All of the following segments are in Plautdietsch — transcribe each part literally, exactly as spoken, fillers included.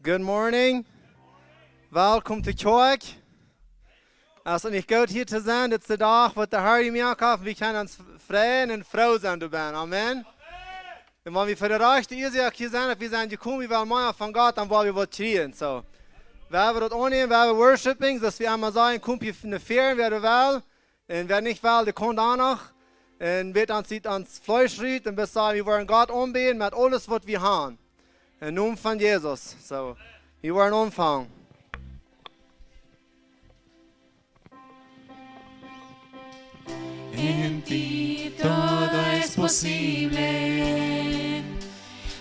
Good morning. Welcome to Kjoakj. Es daut nich goot hia to sennen? Dit es de Dach waut de Herr jemoakt haft. Wie kjennen ons freien un froo sennen doabennen. Amen. Un wan wie fa de rajchte Uasoak hia sent, daut wie sent jekomen, wie wellen mea von Gott, dan woa wie waut kjrieen. So, wie haben daut aunnämen, wie haben worshiping, soo aus wie emma sajen, komt hia no väaren, wäa well. Un wäa nich well, dee kaun doano. Un wäa dan sieht ons Fleesch rut un wie sajen, wie woaren Gott aunbäden met aules waut wie haben. Em Nomen von Jesus. So, wie woaren aunfangen. En ti todo es posible,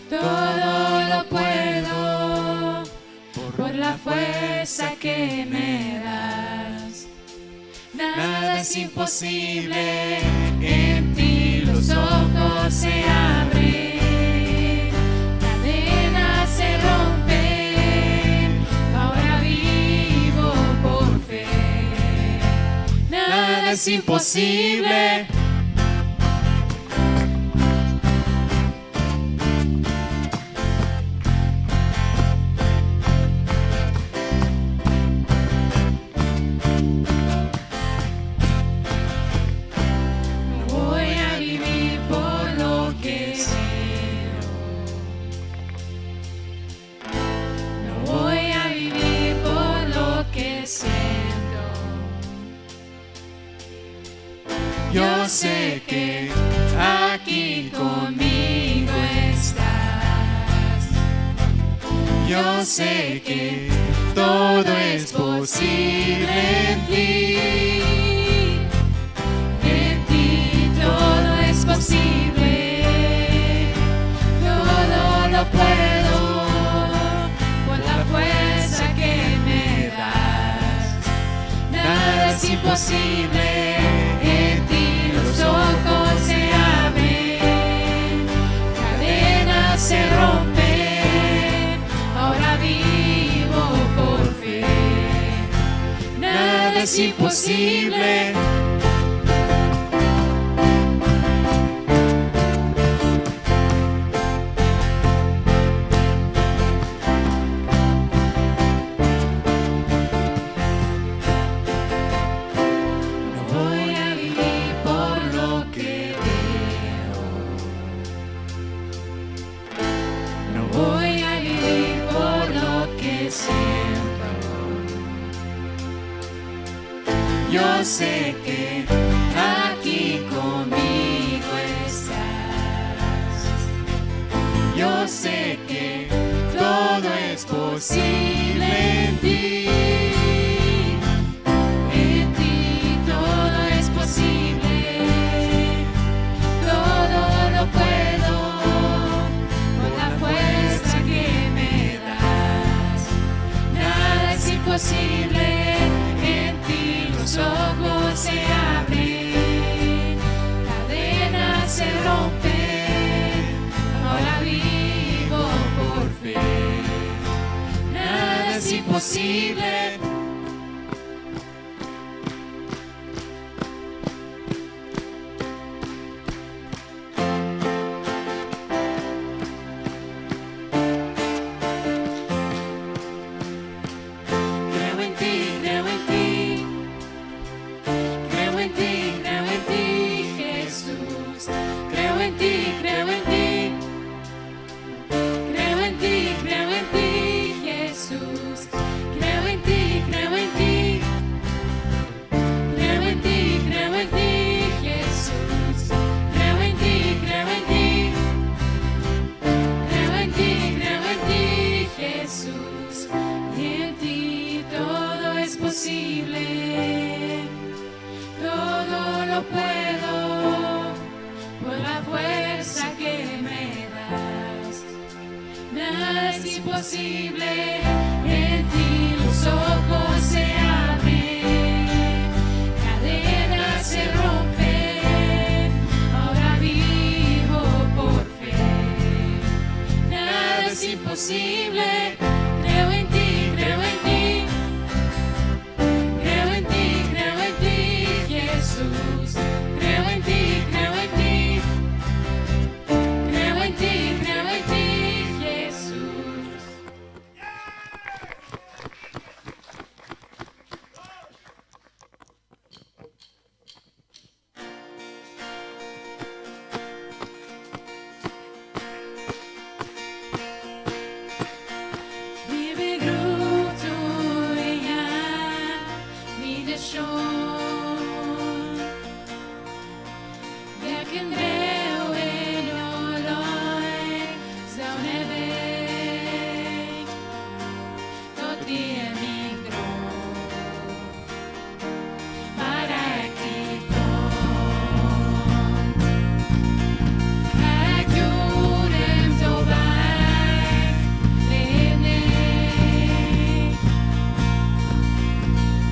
todo lo puedo por la fuerza que me das. Nada es imposible, en ti los ojos se abren, cadenas se rompen, ahora vivo por fe. Nada es imposible. No voy a vivir por lo que veo. No voy a vivir por lo que siento. Yo sé que aquí conmigo estás. Yo sé que todo es posible en ti. En ti todo es posible. Todo lo puedo por la fuerza que me das. Nada es imposible, en ti los ojos se abren, cadenas se rompen, ahora vivo por fe. Nada es imposible. No voy a vivir por lo que veo. No voy a vivir por lo que siento. Yo sé que aquí conmigo estás. Yo sé que todo es posible en ti. En ti todo es posible. Todo lo puedo por la fuerza que me das. Nada es imposible, en ti los ojos se abren, cadenas se rompen, ahora vivo por fe. Nada es imposible. Creo en ti, creo en ti. Creo en ti, creo en ti, Jesús. Creo en ti, creo en ti. Creo en ti, creo en ti, Jesús. Creo en ti, Wäajen du en auleen, soone Wajch, daut wia mien Groof. Oba ekj deed froagen, ekj jleew daut, oba ekj jleew nich.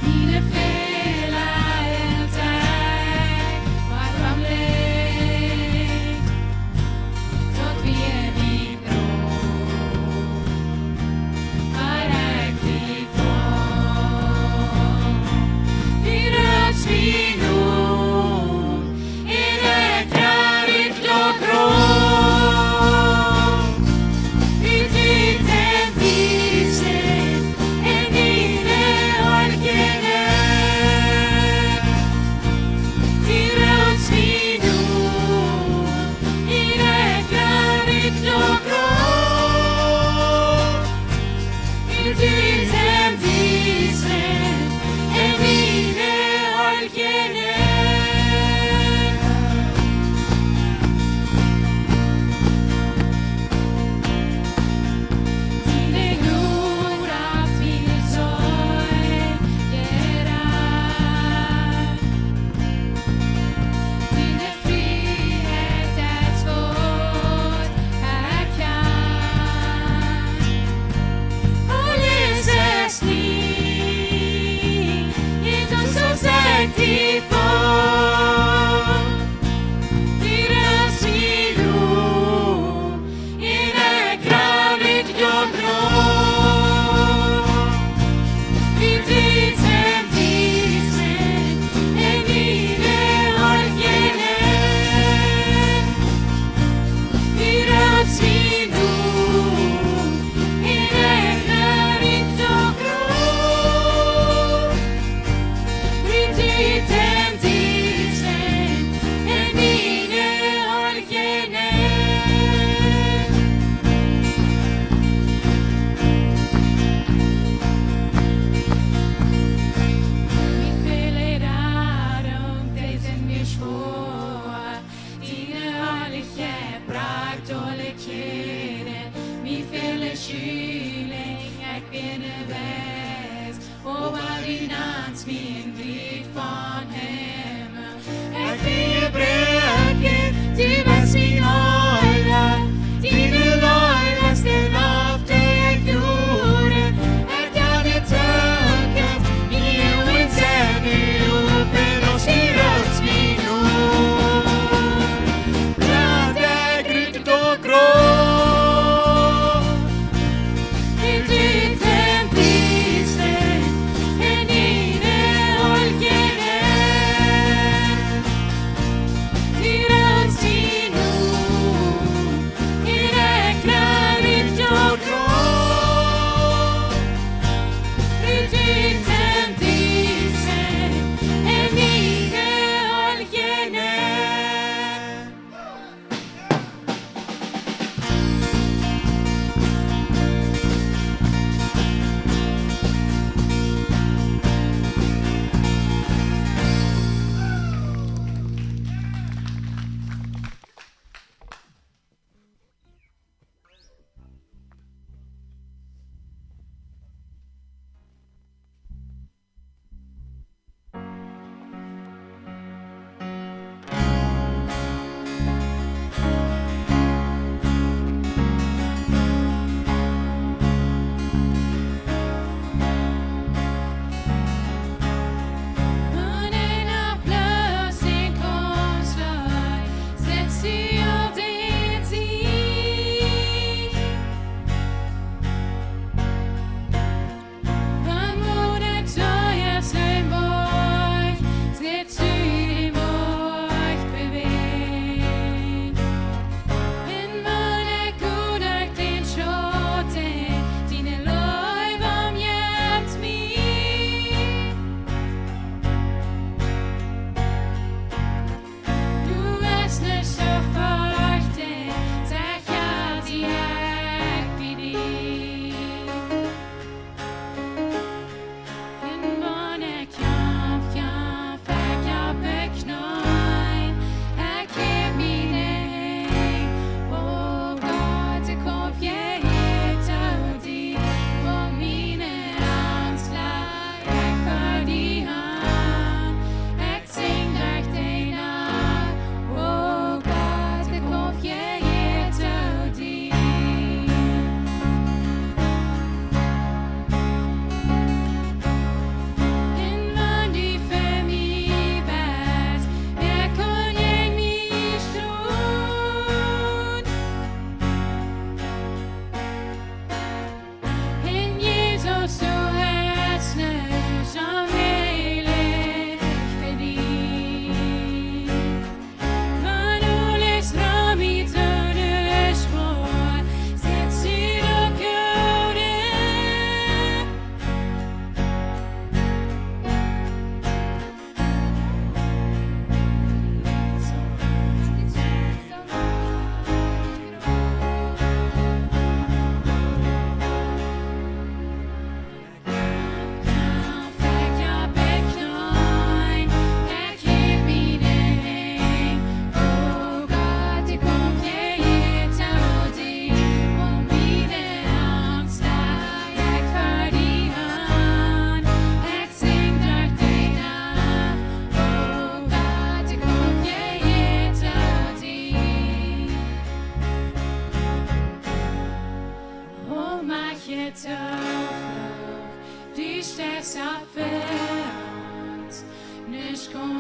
Miene Fäla, ekj wia framd, daut wia mien Groof. Oba ekj deed froagen, du röpst mie nu, un ekj kjrie daut Groof. Du deist em Diesta en miene Oagen. Du röpst mie nu, un ekj kjrie daut Groof. Du deist em Diesta en miene Oagen. Diene Jnod haft miene Seel jerat. Diene Frieheit es waut ekj kjan. Aules es dien, Jesus, ekj deed froagen. Du röpst mie nu, un ekj kjrie daut Groof. Du deist em Diesta en miene Oagen. Du röpst mie nu, un ekj kjrie daut Groof. Du deist em Diesta en miene Oagen. Mie fält Radunk, dee sent mie schwoa. Diene Harlichkjeit brakjt aule Kjäden. Mie fält Schulinj, ekj sie wees. Oba du nantst mie een Jlikj von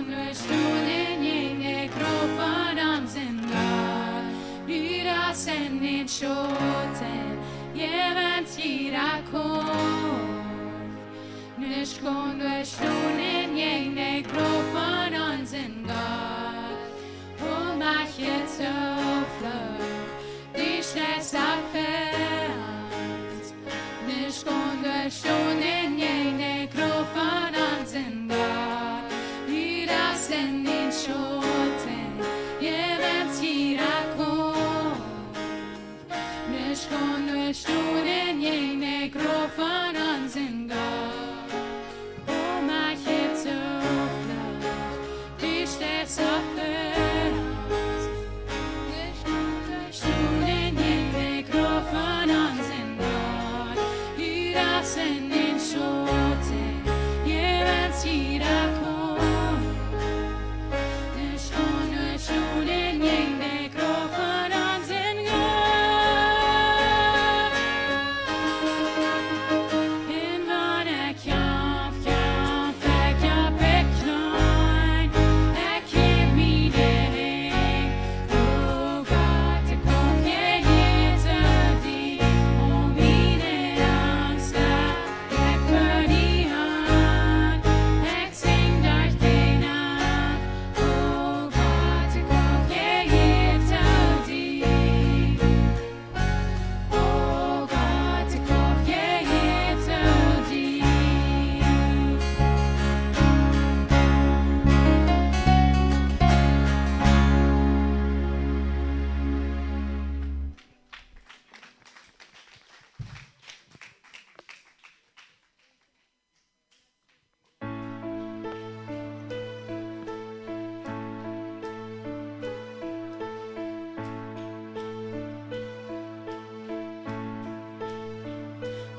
Wie stonen en de Krauft von onsen Gott, nu daut en dän Schoten, jewant jieda Kaumf. Nuscht kaun doa stonen en de Krauft von onsen Gott, o mach je Zuflucht, du steist opp fa ons. Nuscht kaun doa stonen en de Krauft von onsen Gott, nu daut en dän Schoten, jewant jieda Kaumf. Nuscht kaun doa stonen en de Krauft von onsen Gott, o mach je Zuflucht, du steist opp fa ons. Nuscht kaun doa stonen en de Krauft von onsen Gott, nu daut en dän Schoten, jewant jieda Kaumf. Nuscht kaun doa stonen en de Krauft von onsen Gott. Un wan ekj kjamf, kjamf ekj opp de Kjneeen, ekj hab miene Henj, o Gott, ekj kjamf hia to die, o miene Angst, ekj fa die aun, ekj sinj derch de Nacht, o Gott, ekj kjamf hia to die. O Gott, ekj kjamf hia to die.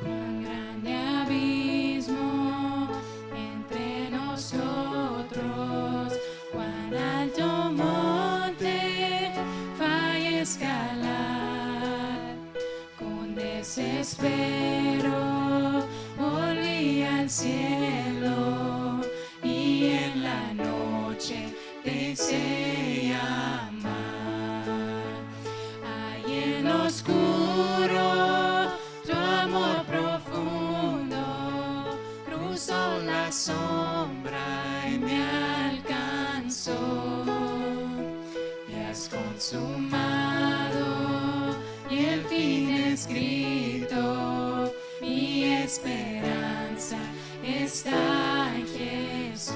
Cuán grande abismo entre nosotros, cuán alto monte pa escalar. Con desespero volví al cielo y en la noche te hice llamar. Ahí en lo oscuro tu amor profundo cruzó la sombra y me alcanzó. Ya es consumado y el fin escrito, mi esperanza está en Jesús.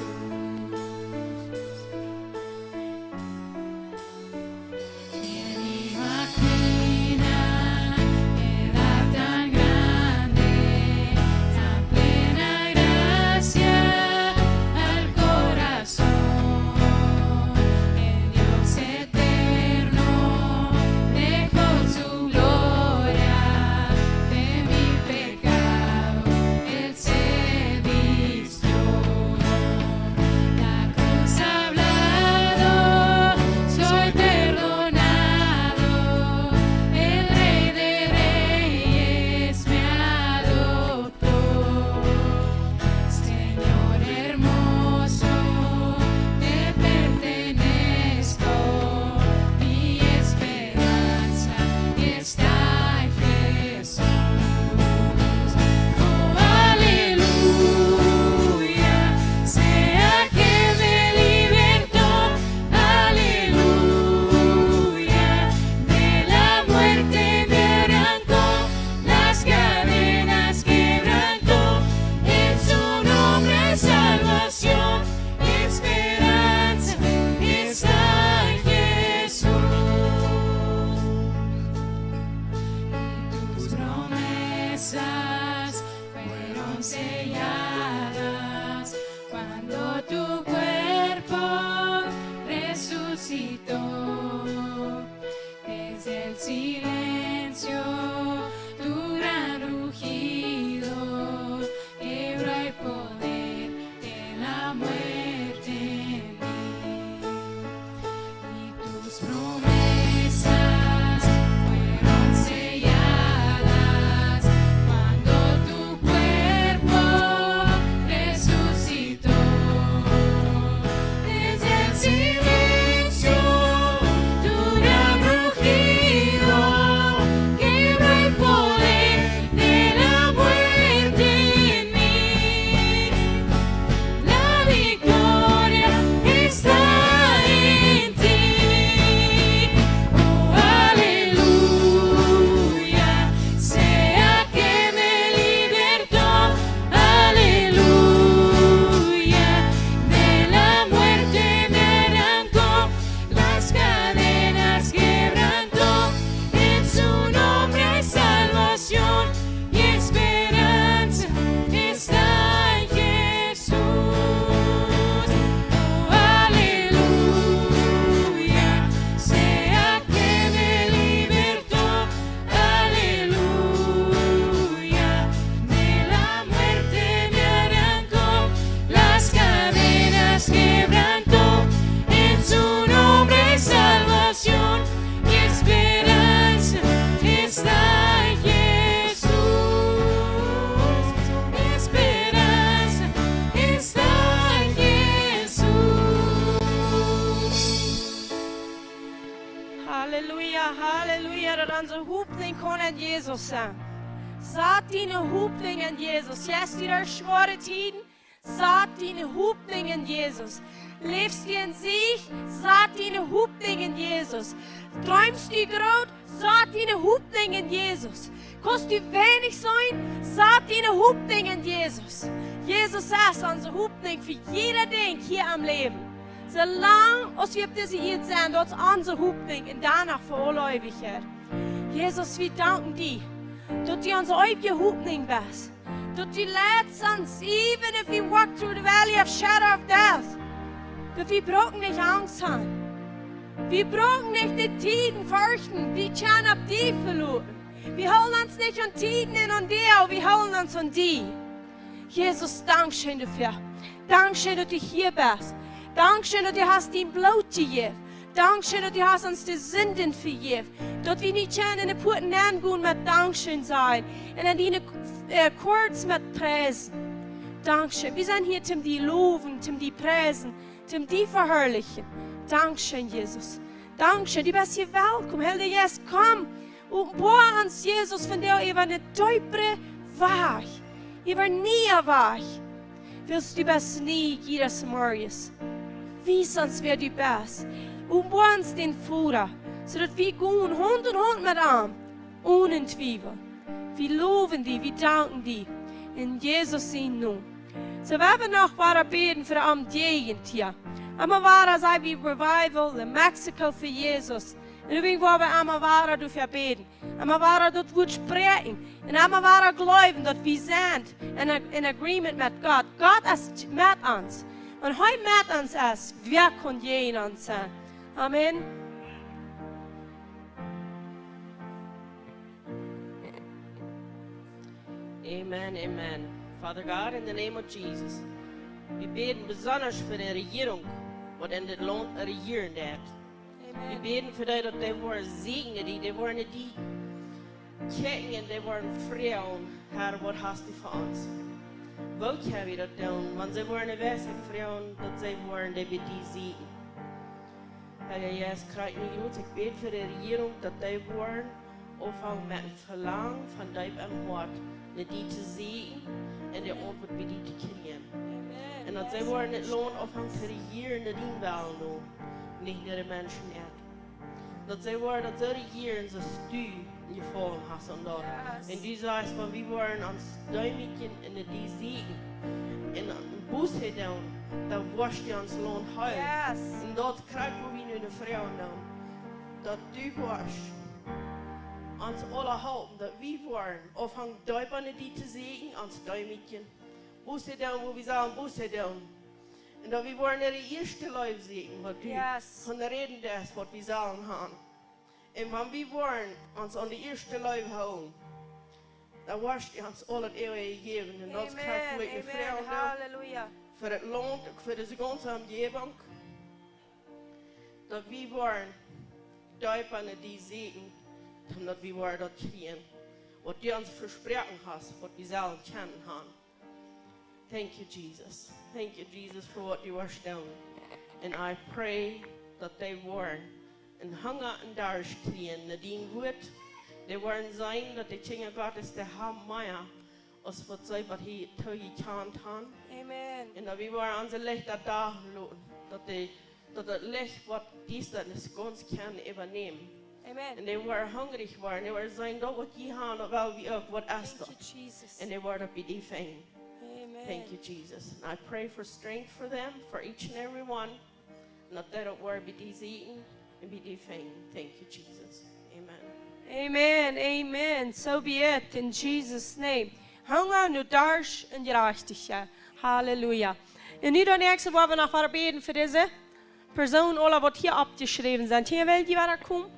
¿Quién imagina piedad tan grande, tan plena gracia al corazón? El Dios eterno dejó su gloria, de mi pecado Él se vistió. La cruz ha hablado, soy perdonado, el Rey de Reyes me adoptó. Señor hermoso, te pertenezco, mi esperanza está en Jesús. Oh, aleluya, sea que me libertó, aleluya, de la muerte me arrancó, las cadenas quebrantó, en su nombre salvación, esperanza está en Jesús. Y tus promesas fueron selladas cuando tu cuerpo resucitó. Desde el silencio, tu gran rugido quebró el poder de la muerte en mí. Y tus promesas fueron selladas cuando tu cuerpo resucitó. Silencio, tu gran rugido, quebra el poder de la muerte en mí. La victoria está en ti. Oh, aleluya, sea que me libertó. Aleluya, de la muerte me arrancó, las cadenas quebrantó. En su nombre hay salvación y esperanza está en Jesús. Oh, aleluya, sea que me libertó. Aleluya, de la muerte me arrancó, las cadenas quebrantó. En su nombre hay salvación y esperanza está en Jesús. Mi esperanza está en Jesús. Halleluja, halleluja, daut onse Hopninj kaun en Jesus sennen. Sat diene Hopninj en Jesus. Jeit du derch schwoare Tieden, sat diene Hopninj en Jesus. Läfst du en Siech, sat diene Hopninj en Jesus. Dreemst du groot, sat diene Hopninj en Jesus. Kaust du weinich seenen, sat diene Hopninj en Jesus. Jesus es onse Hopninj fa jieda Dinkj hia aum Läwen. Soo lang aus wie opp dise Ieed sent, daut es onse Hopninj un doano fa aule Eewichkjeit. Jesus, wie danken die, daut du onse eewje Hopninj best. Daut du leitst ons, even if we walk through the valley of shadow of death, daut wie brucken nich Angst haben. Wie brucken nich de Tieden ferchten, wie kjennen opp die veloten. Wie hoolen ons nich aun Tieden un aun Däa, wie hoolen ons aun die. Jesus, dankscheen doafäa. Dankscheen, daut du hia best. Dankscheen, daut du hast dien Bloot jejäft. Dankscheen, daut du hast ons de Sinden vejäft. Daut wie nu kjennen enne Puaten nengonen met Dankscheen sajen. Un en diene, äh, courts met Preisen. Dankscheen. Wie sent hia toom die lowen, toom die preisen, toom die veharlichen. Dankscheen, Jesus. Dankscheen. Du best hia welkom. Heilja Jeist, komm. Openboa ons, Jesus, vondoag äwa een deepren Wajch, äwa een nieen Wajch. Wiels du best nie, jieda Morjes. Wies ons, wäa du best. Openboa ons dän Voda, soo daut wie gonen Haunt en Haunt met am, onen Twiewel. Wie lowen die, wie danken die. En Jesus sienen Nomen. Soo, wie wellen noch wada bäden fa de Jäajent hia. Emma wada saj wie Revival en Mexico fa Jesus. Un doawäajen woa wie emma wada doafäa bäden. Emma wada daut Wuat spräakjen. Un emma wada jleewen, daut wie sent en, en agreement met Gott. Gott es met ons. Un hee met ons es, wäa kaun jäajen ons sennen? Amen. Amen, amen. Father God, in the name of Jesus, wie bäden besonda fa de Rejierunk, waut en dit Launt rejieren deit. Wie bäden fa dee, daut dee woaren säajnen, dee, dee woaren no die kjikjen un dee woaren froagen: Herr, waut hast du fa ons? Woo kjenn wie daut doonen, wan see woaren no Weisheit froagen, daut see woaren dee bie die sieekjen? Herr Jesus, krakjt nu ut, ekj bäd fa de Rejierunk, daut dee woaren aunfangen met een Velangen von deep em Hoat no die to sieekjen un de Auntwuat bie die to kjrieen. Un daut see woaren dit Launt aunfangen to rejieren no dien Wellen, nich no de Menschen äa. Daut see woaren daut soo rejieren soo aus du jefoaren hast aun daut. Un du sajchst, wan wie woaren ons deemootjen un no die sieekjen un Buße doonen, dan woascht du ons Launt heelen. Un daut krakjt, woo wie nu de Froag doonen, daut du woascht ons aula halpen, daut wie woaren aunfangen deepa no die to sieekjen, ons deemootjen, Buße doonen, woo wie sellen Buße doonen. Un daut wie woaren no de ieeschte Leew sieekjen, waut du von räden deist, waut wie sellen haben. Un wan wie woaren ons aun de ieeschte Leew hoolen, dan woascht du ons aul daut eewje jäwen. Un daut es krakjt, woo ekj nu froagen well, fa daut Launt, uk fa dise gaunze Omjäwunk, daut wie woaren deepa no die sieekjen, dan daut wie woaren daut kjrieen, waut du ons vesproaken hast, waut wie sellen kjennen haben. Thank you, Jesus. Thank you, Jesus, fa waut du woascht doonen. And I pray daut dee woaren een Hunga un Darscht kjrieen no dien Wuat. Dee woaren seenen daut de Kjinja Gottes, dee haben mea aus waut see waut hia too jekjant haben. Amen. Un daut wie woaren onse Licht doa loten, daut dee, daut daut Licht waut Diestanis gaunz kaun äwanämen. Amen. Un dee woaren hungrich woaren, dee woaren seenen, daut waut jie haben, daut well wie uk, waut es daut? Thank you, Jesus. Un dee woaren daut bie die finjen. Amen. Thank you, Jesus. And I pray for strength for them, for each and every one. Un daut dee daut woaren bie die seenen un bie die finjen. Thank you, Jesus. Amen. Amen, amen. So be it in Jesus' name. Hunga un Darscht un Jerajchtichkjeit. Halleluja. Un nu daut näakjste, woa wie noch wada bäden fa dise Persoonen, aule waut hia oppjeschräwen sent. Hia well jie wada komen.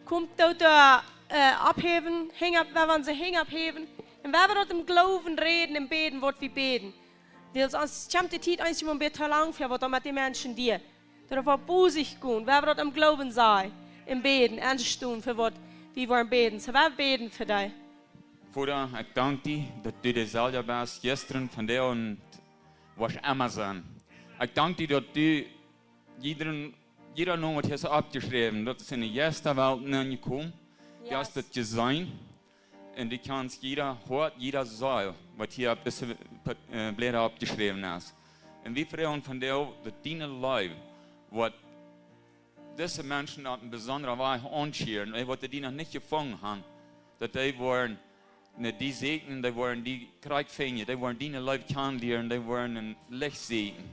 Komt doa, äh, opphäwen, Henj opp, wan wie onse Henj opphäwen. Un wie woaren daut em Gloowen räden un bäden, waut wie bäden. Wiels ons kjemt de Tiet eensjemol een bät too lang fa waut doa met de Menschen deit. Doaropp woa wie bosich gonen, wie woaren daut em Gloowen sajen, em Bäden, enstonen fa waut wie woaren bäden. So, wie bäden fa die. Voda, ekj dank die daut du deselwja best, jistren, vondoag un woascht emma sennen. Ekj dank die daut du jiedren, jieda Nomen waut hia es oppjeschräwen, daut es enne Jeistawelt nenjekomen. Du hast daut jeseenen. Un du kjanst jieda Hoat, jieda Seel, waut hia opp dise, äh, Bläda oppjeschräwen es. Un wie froagen vondoag daut diene Leew woat dise Menschen opp eene besondre Wies aunschieren, dee waut die noch nich jefungen haben, daut dee woaren no die sieekjen, dee woaren die krakjt finjen, dee woaren diene Leew kjanen lieren, dee woaren een Licht sieekjen,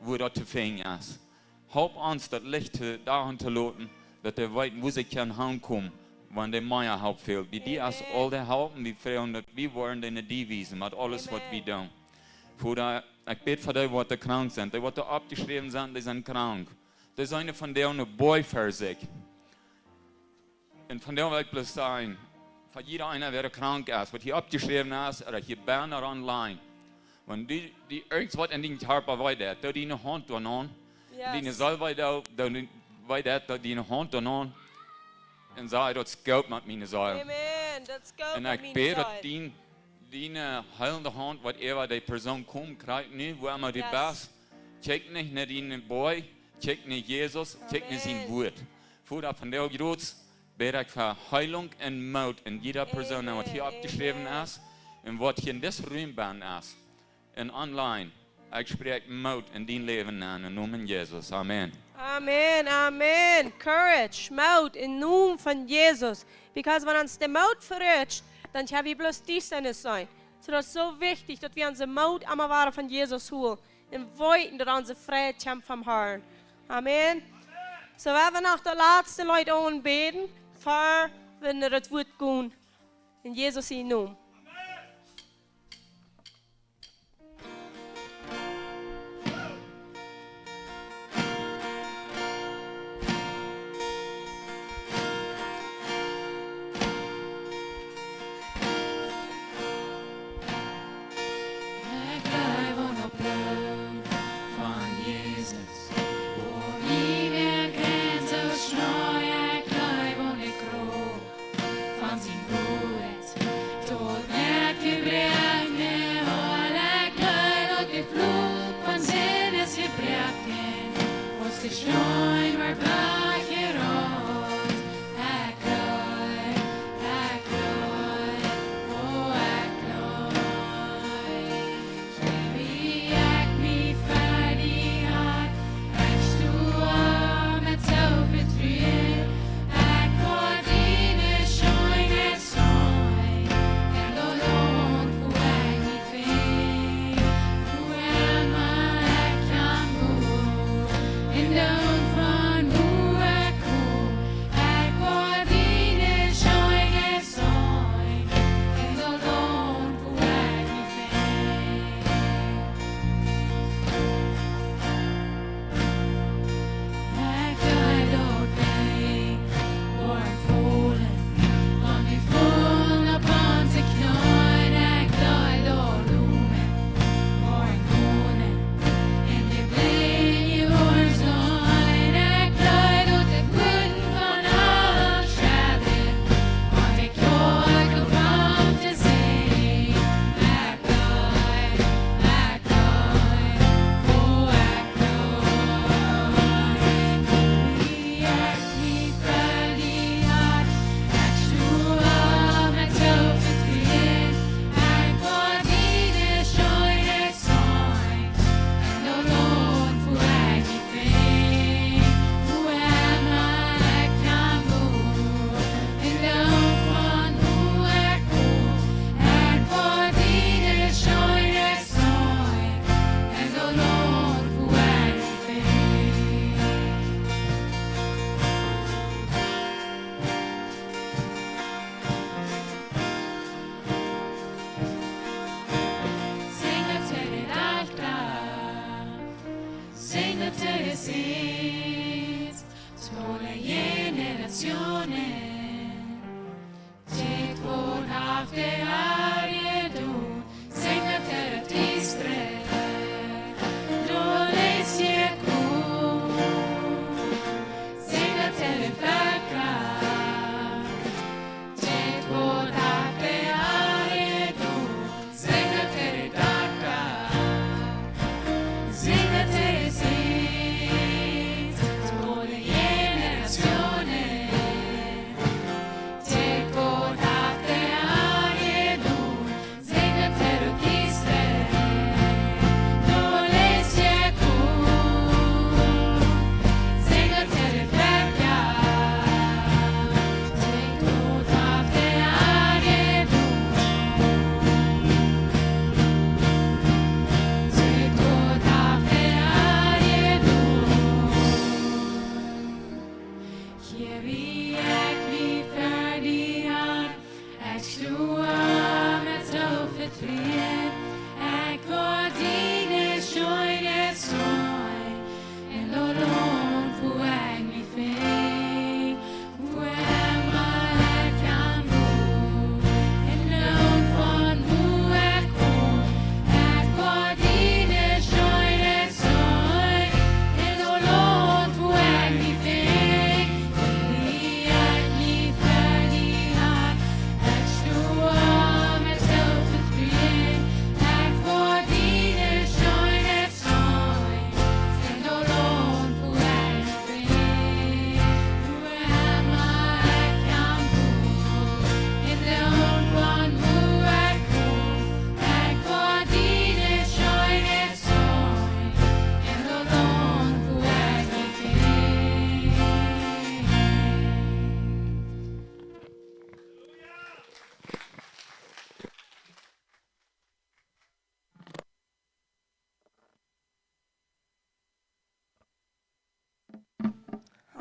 wua daut to finjen es. Help ons daut Licht to, doa aun to loten, daut dee weeten, wua see kjennen hankomen, wan dee mea Help fält. Bie die es aul de Help, un wie froagen daut wie woaren dee no die wiesen met aules waut wie doonen. Voda, ekj bäd fa dee waut doa krank sent, dee waut doa oppjeschräwen sent, dee sent krank. Dee sent von dee aun de Boy fa sikj. Un vondoag well ekj bloos sajen, fa jieda eena waut krank es, waut hia oppjeschräwen es, ooda hia benne ooda online. Wan du, du irjentwaut en dienen Kjarpa wee deit, doo diene Haunt doa aun. Yes. Diene Seel wee deit, doo die, wee deit, doo diene Haunt doa aun. Un saj, daut es goot met miene Seel. Amen. Daut es goot met miene Seel. Un ekj bäd daut dien, diene heelende Haunt, waut äwa dee Persoon kjemt, kjricht nu, wua emma du best. Yes. Kjikj nich no dienen Boy, kjikj no Jesus, kjikj no sien Wuat. Amen. Voda, vondoag, Gott, bäd ekj fa Heilunk un Moot en jieda Persoon, waut hia oppjeschräwen es, un waut hia en disen Rum benne es, un online. Ekj spräakj Moot en dien Läwen aun, em Nomen Jesus. Amen. Amen, amen. Courage, Moot em Nomen von Jesus. Because wan ons de Moot veracht, dan kjenn wie bloos Diestanis seenen. So daut es soo wichtich, daut wie onse Moot emma wada von Jesus holen. Un weeten, daut onse Frieheit kjemt vom Herrn. Amen. So, wie woaren noch daut latste Leet aunbäden, ver wie no daut Wuat gonen. En Jesus sienen Nomen. Ekj jleew aun daut Bloot von Jesus, waut mie wada kjemt soo schnell. Ekj jleew aun de Krauft von sien Wuat, daut moakt Jebroakene heil. Ekj jleew aun de Fluch von Sind es jebroaken, aus de Steen woat wajchjerollt. Ekj jleew, ekj jleew, o, ekj jleew. Soo aus ekj mie fa die haud, ekj stoa met soo väl Trua, ekj haud diene Scheenheit seenen, en daut Launt, wua ekj mie befunk, wua emma ekj aungoot, en daut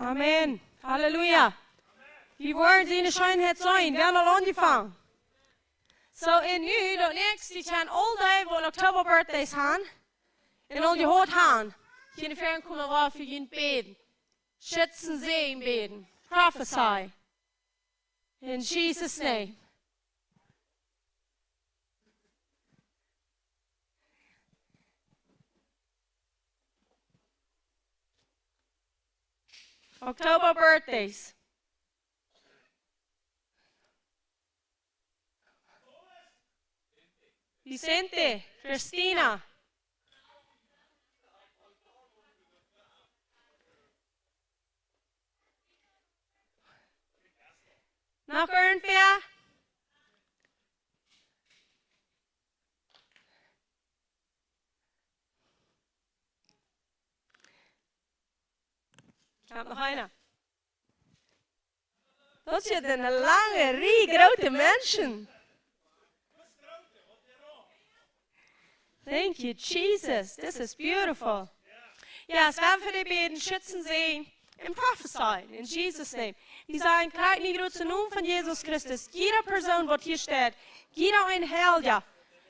Amen. Halleluja. Wie woaren siene Scheenheit seenen. Wie haben aul aunjefongen. So, un nu, daut näakjste, ekj kjenn aul dee, waut Oktober Birthdays han, un aul jehaut han, hia no väaren komen, woa wie fa junt bäden. Schutz un Säajen bäden. Prophesy. In Jesus' name. Oktober Birthdays. Vicente, Christina. Noch irjentwäa? Kjemt noch eena? Daut es eene lange Rieej groote Menschen. Thank you, Jesus. This is beautiful. Yes, wie haben fa dee bäden, Schutz un Säajen un Prophesy in Jesus' name. Wie sajen, krakjt nu em grooten Nomen von Jesus Christus, jieda Persoon, waut hia steit, jieda een Heilja,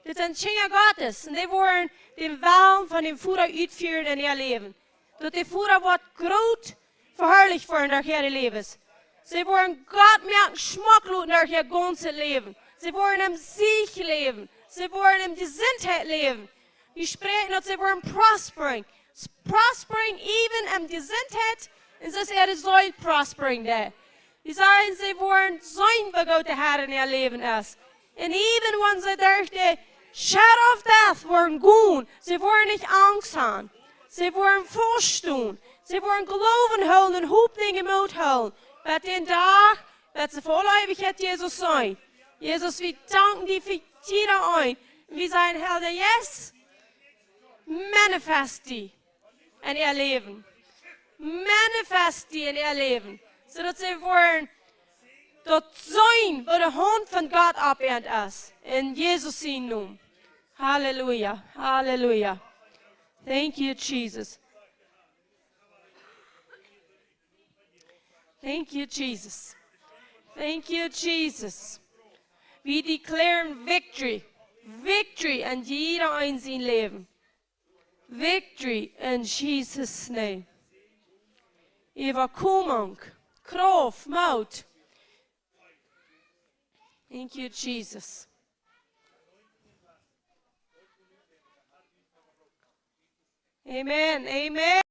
dit sent Kjinja Gottes, un dee woaren dän Wellen von dän Voda utfieren en äa Läwen. Daut de Voda woat groot veharlicht woaren derch äare Läwes. See woaren Gott moaken schmock loten derch äa gaunzet Läwen. See woaren em Siech läwen. See woaren em Jesuntheit läwen. Wie spräakjen, daut see woaren prospering. Prospering even em Jesuntheit, un soo aus äare Seel prospering deit. Wie sajen, see woaren seenen, woo goot de Herr en äa Läwen es. And even when see derch de shadow of death woaren gonen, see woaren nich Angst han. See woaren faust stonen. See woaren Gloowen hoolen un Hopninj un Moot hoolen. Bat dän Dach, bat see fa aule Eewichkjeit Jesus seenen. Jesus, wie danken die fa jieda een. Wie sajen, Heilja Jeist, manifest die en äa Läwen. Manifest die en äa Läwen. Soo daut see woaren daut seenen, woo de Haunt von Gott opp an es. En Jesus sienen Nomen. Halleluja. Halleluja. Thank you, Jesus. Thank you, Jesus. Thank you, Jesus. Wie declaren victory. Victory en jieda een sien Läwen. Victory in Jesus' name. Äwakommunk, Krauft, Moot. Thank you, Jesus. Amen, amen.